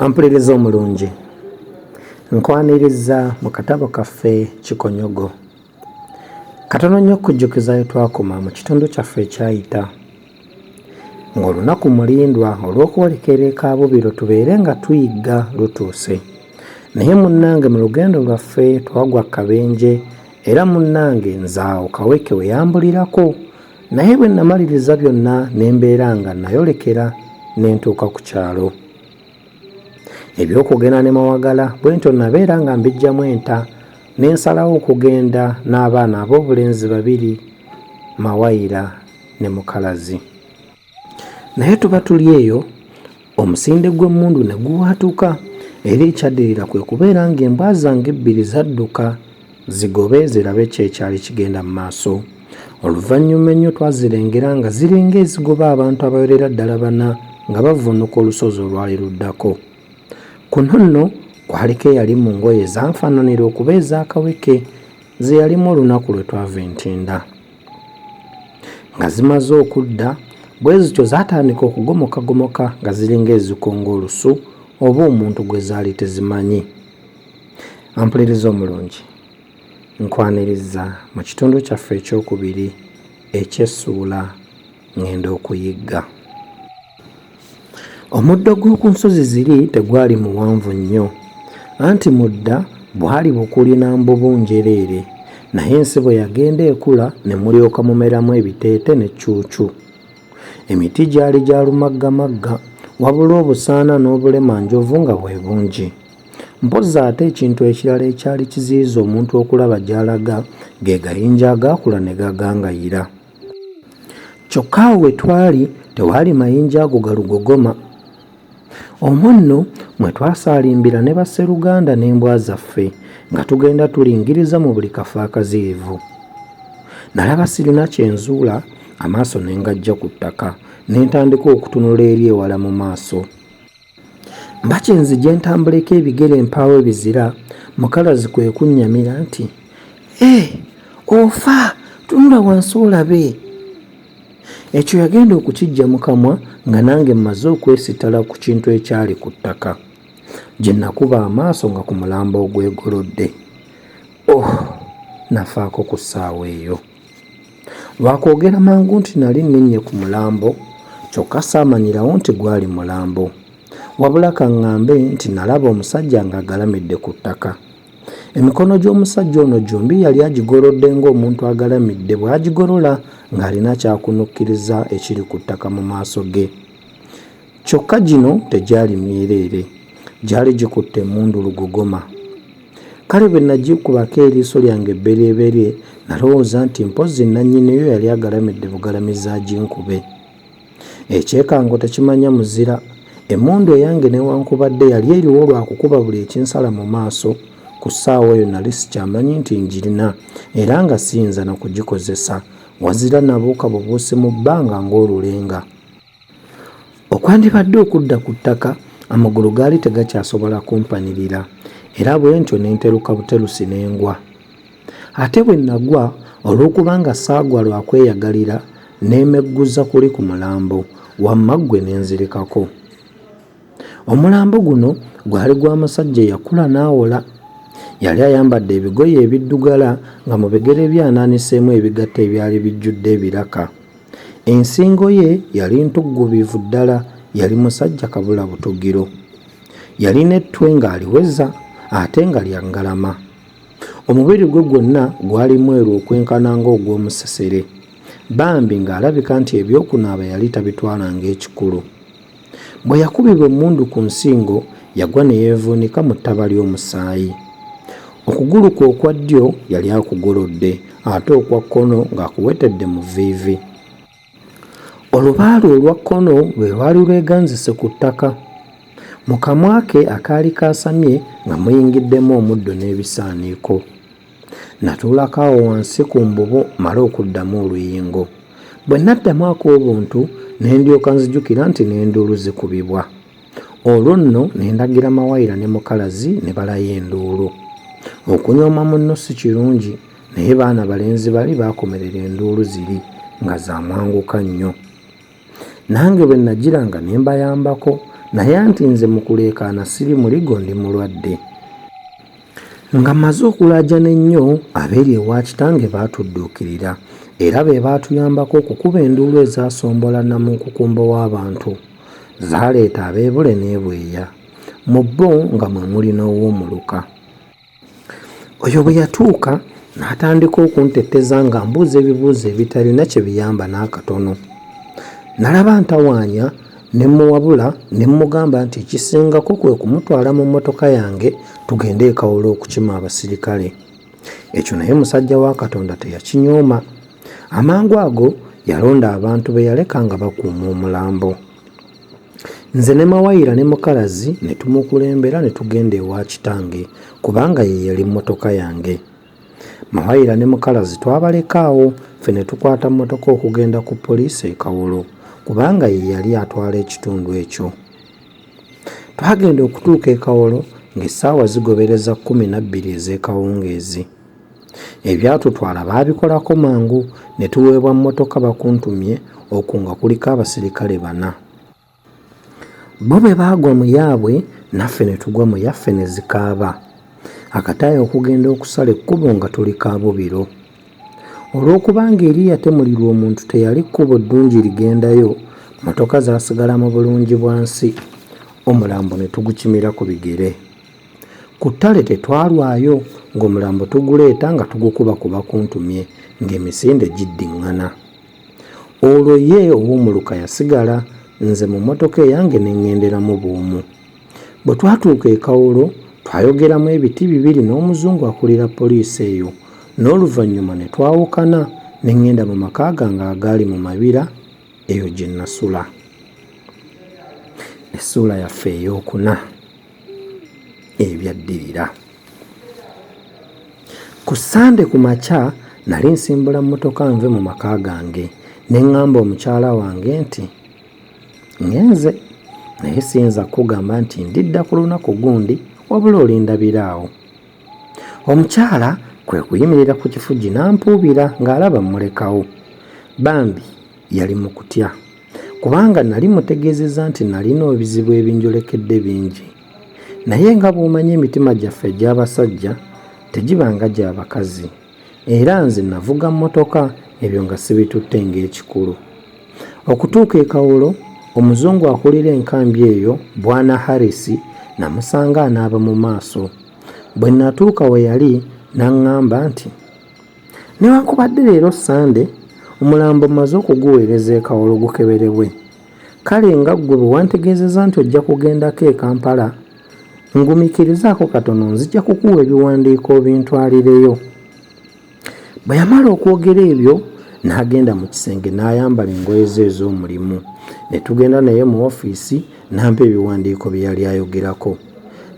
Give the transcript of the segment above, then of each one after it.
Ampuliriza omulungi, nkwaniriza mu katabo kaffe Kikonyogo. Katono nnyo okukujjukiza we twakoma mu kitundu kyaffe ekyayita. Ng'olunaku mulindwa olw'okwolekera e Kaabubiro tubeere nga tuyigga lutuuse. Naye munnange mu lugendo lwaffe twagwa ku kabenje era munnange nze awo Kaweke we yambulirako. Naye bwe namaliriza byonna ne mbeera nga nayolekera ne ntuuka ku kyalo. Eby'okugenda ne Mawagala bwentyo nabeera nga mbiggyamu enta ne nsalawo okugenda n'abaana ab'obulenzi babiri Mawayira ne Mukalazi. Naye tuba tuli eyo omusinde gw'emmundu ne guwaatuka era ekyaddirira kwe kubeera ng'embwa zange ebbiri zadduka zigobe zirabe ki ekyali kigenda mu maaso. Oluvannyuma ennyo twazirengera nga ziringa ezigoba abantu abawerera ddala bana nga bavvuunuka olusozi olwali luddako. Kuno nno kwaliko eyali mu ngoye ezanfaananira okuba eza Kaweke ze yalimu olunaku lwe twava e Ntinda. Nga zimaze okudda bwe zityo zaatandika okugomokagomoka nga ziringa ezikonga olusu oba omuntu gwe zaali tezimanyi. Ampuliriza omulungi, nkwaniriza mu kitundu kyaffe ekyokubiri eky'essuula Ŋŋenda okuyigga. Omuddo gw'oku nsozi ziri tegwali muwanvu nnyo, anti mu dda bwali bukuli na mbubu njereere, naye ensi bwe yagenda ekula ne mulyoka mumeramu ebiteete ne ccuucu. Emiti gyali gya lumaggamagga, wabula obusaana n'obulemanjovu nga bwe bungi. Mpozzi ate ekintu ekirala ekyali kiziyiza omuntu okulaba gy'alaga ge gayinja agaakula ne gagangayira. Kyokka awo we twali tewaali mayinja ago galugogoma. Omwo nno mwe twasaalimbira ne basseruganda n'embwa zaffe nga tugenda tulingiriza mu buli kafo akaziyivu. Nalaba sirina kye nzuula, amaaso ne ngaggya ku ttaka ne ntandika okutunula eri ewala mu maaso. Mba kye nzije ntambuleko ebigere mpaawo ebizira, Mukalazi kwe kunnyamira nti, Eh, ofa! Tunula wansi olabe! Ekyo yagenda okukiggya mu kamwa nga nange mmaze okwesittala ku kintu ekyali ku ttaka. Gye nakuba amaaso nga ku mulambo ogwegolodde. Oh, nafaako ku ssaawa eyo! Lwa kwogera mangu nti nali nninnye ku mulambo kyokka saamanyirawo nti gwali mulambo. Wabula ka ŋŋambe nti nalaba omusajja ng'agalamidde ku ttaka. Emikono gy'omusajja ono gyombi yali agigolodde ng'omuntu agalamidde bw'agigolola ng'alina ky'akunukkiriza ekiri ku ttaka mu maaso ge. Kyokka gino tegyali myereere, gyali gikutte emmundu lugogoma. Kale bwe nagikubako eriiso lyange ebberyeberye, nalowooza nti mpozzi nnannyini yo yali agalamidde bugalamizi aginkube. Ekyekango tekimanya muzira, emmundu eyange newankubadde yali eriwo lwa kukuba buli ekinsala mu maaso, ku ssaawa eyo nali sikyamanyi nti ngirina era nga siyinza na kugikozesa, wazira nabuuka bubuusi mu bbanga ng'olulenga. Okwandibadde okudda ku ttaka, amagulu gaali tegakyasobola kumpanirira era bwentyo ne nteruka buterusi ne ngwa. Ate bwe nagwa, olw'okuba nga saagwa lwa kweyagalira, neemegguza kuli ku mulambo, wamma ggwe ne nzirikako. Omulambo guno gwali gwa musajja eyakula n'awola. Yali ayambadde ebigoye ebiddugala nga mu bigere bye anaaniseemu ebigatto ebyali bijjudde ebiraka. Ensingo ye yali ntuggubivu ddala, yali musajja kabula butugiro. Yalina ettwe ng'aliweza ate nga lya ngalama. Omubiri gwe gwonna gwali mweru okwenkana ng'ogw'omusesere. Bambi ng'alabika nti eby'okunaaba yali tabitwala ng'ekikulu. Bwe yakubibwa emmundu ku nsingo, yagwa ne yeevuunika mu ttaba ly'omusaayi. Okugulu kwe okwa ddyo yali akugolodde ate okwa kkono ng'akuwetedde mu vviivi. Oluba lwe olwa kkono lwe lwali lweganzise ku ttaka. Mu kamwa ke akaali kaasamye nga muyingiddemu omuddo n'ebisaaniiko. Natuulako awo wansi ku mbubu mmale okuddamu oluyingo. Bwe naddamu ak'obuntu ne ndyoka nzijukira nti n'enduulu zikubibwa. Olwo nno ne ndagira Mawayira ne Mukalazi ne balaya enduulu. Okunyooma munno si kirungi naye baana balenzi bali baakomerera enduulu ziri nga za mwanguka nnyo. Nange bwe nagiranga ne mbayambako Naye anti nze mu kuleekaana siri muligo ndi mulwadde. Nga mmaze okulaajana ennyo, abeeri ewa kitange baatudduukirira era be baatuyambako okukuba enduulu ezaasombola nnamunkukumbo w'abantu. Zaaleeta ab'e Bule n'e Bweya. Mu bo nga mwe muli n'owoomuluka. Oyo bwe yatuuka n'atandika okuntetteza ng'ambuuza ebibuuzo ebitalina kye biyamba n'akatono. Nalaba antawaanya ne mmuwabula ne mmugamba nti ekisingako kwe kumutwala mu mmotoka yange tugende e Kawolo okukima abasirikale. Ekyo naye musajja wa Katonda teyakinyooma. Amangu ago yalonda abantu be yaleka nga bakuuma omulambo. Nze ne Mawayira ne Mukalazi ne tumukulembera ne tugenda ewa kitange kubanga ye yali mmotoka yange. Mawayira ne Mukalazi twabaleka awo ffe ne tukwata mmotoka okugenda ku poliisi e Kawolo kubanga ye yali atwala ekitundu ekyo. Twagenda okutuuka e Kawolo ng'essaawa zigobereza 12 ez'ekawungeezi. Ebyatutwala baabikolako mangu ne tuweebwa mmotoka bakuntumye okwo nga kuliko abasirikale bana. Bo bwe baagwa mu yaabwe naffe ne tugwa mu yaffe ne zikaaba. Akataayi okugenda okusala ekkubo nga tuli Kaabubiro. Olw'okuba ng'eri eyatemulirwa omuntu teyali kkubo ddungi ligendayo, mmotoka zaasigala mu bulungi bwa nsi, omulambo ne tugukimira ku bigere. Ku ttale tetwalwayo ng'omulambo tuguleeta nga tugukuba ku bakuntumye ng'emisinde giddiŋŋana. Olwo ye ow'omuluka yasigala, nze mu mmotoka eyange ne ŋŋenderamu bw'omu. Bwe twatuuka e Kawolo, twayogeramu ebiti bibiri n'Omuzungu akulira poliisi eyo n'oluvannyuma ne twawukana ne ŋŋenda mu maka gange agaali mu Mabira eyo gye nnasula. Essuula yaffe eyookuna. Ebyaddirira. Ku Ssande ku makya nali nsimbula mmotoka nve mu maka gange ne ŋŋamba omukyala wange nti ŋŋenze naye siyinza kukugamba nti ndidda ku lunaku gundi wabula olindabira awo. Omukyala kwe kuyimirira ku kifugi n'ampuubira ng'alaba mmulekawo. Bambi yali mu kutya kubanga nali mutegeezezza nti nalina ebizibu ebinjolekedde bingi. Naye nga bw'omanyi emitima gyaffe egy'abasajja tegiba nga gya bakazi era nze navuga mmotoka ebyo nga sibitutte ng'ekikulu. Okutuuka e Kawolo, Omuzungu akulira enkambi eyo, Bwana Harris, namusanga anaaba mu maaso. Bwe natuuka we yali n'aŋŋamba nti, Newankubadde leero Ssande, omulambo mmaze okuguweereza e Kawolo gukeberebwe. Kale nga ggwe bwe wantegeezezza nti ojja kugendako e Kampala, ngumikirizaako katono nzija kukuwa ebiwandiiko obintwalireyo. Bwe yamala okwogera ebyo n'agenda mu kisenge n'ayambala engoye ze ez'omulimu ne tugenda naye mu ofiisi n'ampa ebiwandiiko bye yali ayogerako.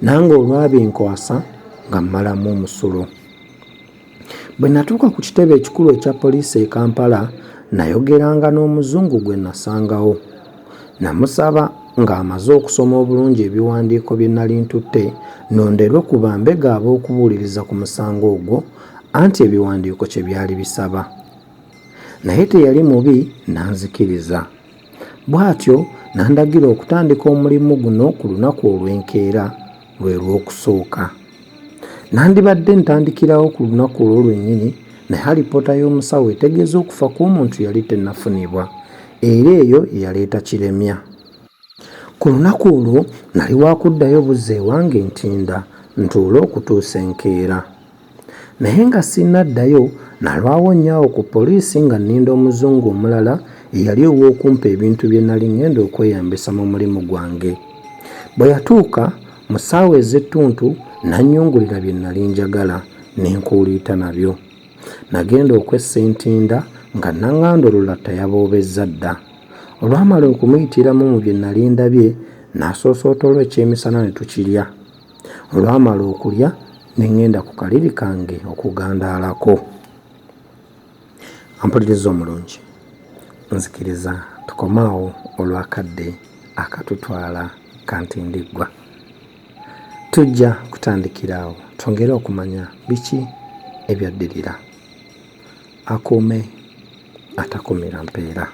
Nange olwabinkwasa nga mmalamu omusulo. Bwe natuuka ku kitebe ekikulu ekya poliisi e Kampala, nayogeranga n'Omuzungu gwe nasangawo. Namusaba ng'amaze okusoma obulungi ebiwandiiko bye nali ntutte nnonderwe ku bambega ab'okubuuliriza ku musango ogwo anti ebiwandiiko kye byali bisaba. Naye teyali mubi n'anzikiriza. Bw'atyo n'andagira okutandika omulimu guno ku lunaku olw'enkeera lwe Lwokusooka. Nandibadde ntandikirawo ku lunaku olwo lwennyini naye alipoota y'omusawo etegeeza okufa kw'omuntu yali tennafunibwa era eyo ye yaleeta Kiremya. Ku lunaku olwo nali wa kuddayo buzzi ewange Ntinda ntuule okutuusa enkeera. Naye nga sinnaddayo, nalwawo nnyo awo ku poliisi nga nninda Omuzungu omulala eyali ow'okumpa ebintu bye nali ŋŋenda okweyambisa mu mulimu gwange. Bwe yatuuka, mu ssaawa ez'ettuntu n'annyungulira bye nnali njagala ne nkuuliita nabyo. Nagenda okwessa entinda nga Nnaŋŋanda olulatta yaboobezza dda. Olwamala okumuyitiramu mu bye nnali ndabye, n'asoosootolwa ekyemisana ne tukirya. Olwamala okulya ne ŋŋenda ku kaliri kange okugandaalako. Ampuliriza omulungi, nzikiriza tukome awo olw'akadde akatutwala kantindiggwa. Tujja kutandikira awo twongere okumanya biki ebyaddirira. Akuume atakumira mpeera.